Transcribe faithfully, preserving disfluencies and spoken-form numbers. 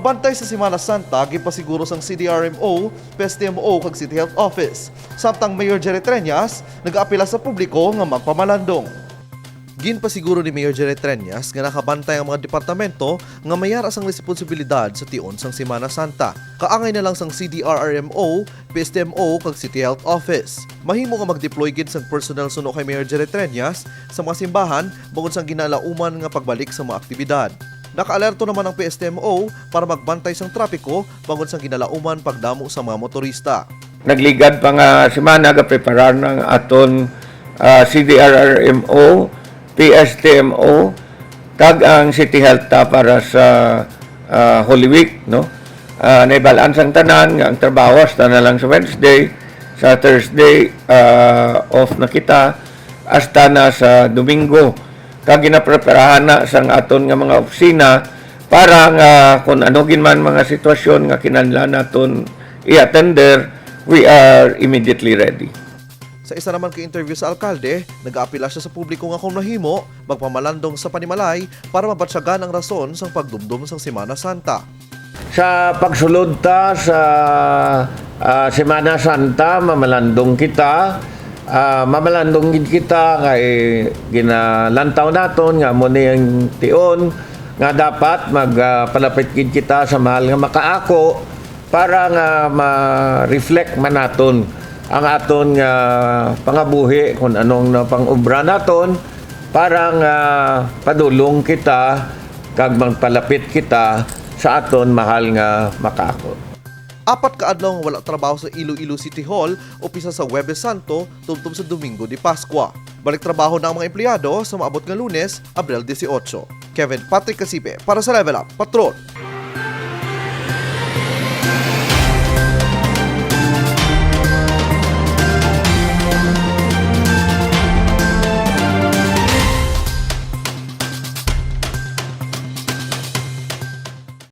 Bantay sa Semana Santa, ginpasiguro sang C D R M O, P S T M O, kag City Health Office. Samtang Mayor Jerry Treñas nag-apila sa publiko nga magpamalandong. Ginpasiguro ni Mayor Jerry Treñas nga nakabantay ang mga departamento nga may ara sang responsibilidad sa tion sang Semana Santa. Kaangay na lang sang C D R R M O, P S T M O, kag City Health Office. Mahimo nga mag-deploy gid sang personnel suno kay Mayor Jerry Treñas sa mga simbahan bangod sang ginalauman nga pagbalik sa mga aktibidad. Nakaalerto naman ang P S T M O para magbantay sang trapiko bangod sang ginalauman pagdamo sa mga motorista. Nagligad pa nga semana, gapreparar na ang aton, ah, C D R R M O, P S T M O, kag ang City Health ta para sa, ah, Holy Week, no? Ah, naibalaan sang tanan nga ang trabaho hasta na lang sa Wednesday, sa Thursday, ah, off na kita, hasta na sa Domingo. Kag ginapreparahan na sang aton nga mga opisina para nga kung ano gid man mga sitwasyon nga kinahanglan naton i-attender, we are immediately ready. Sa isa naman ka interview sa alkalde, nag-aapila siya sa publiko nga kung mahimo, magpamalandong sa panimalay para mabatyagan ang rason sang pagdumdom sang Semana Santa. Sa pagsulod ta sa, ah, Semana Santa, mamalandong kita. Ah, mamalandong gid kita kay ginalantaw naton nga amo ni ang tion nga dapat mag, ah, palapit gid kita sa mahal nga makaako para nga ma-reflect man naton ang aton nga pangabuhi, kung anong napang-obra naton, para nga padulong kita kag magpalapit kita sa aton mahal nga makaako. Apat ka adlaw nga wala trabaho sa Iloilo City Hall, umpisa sa Huwebes Santo tubtob sa Domingo de Pascua. Balik trabaho na ang mga empleyado sa maabot nga Lunes, Abril dieciocho. Kevin Patrick Casipe para sa Level Up Patrol.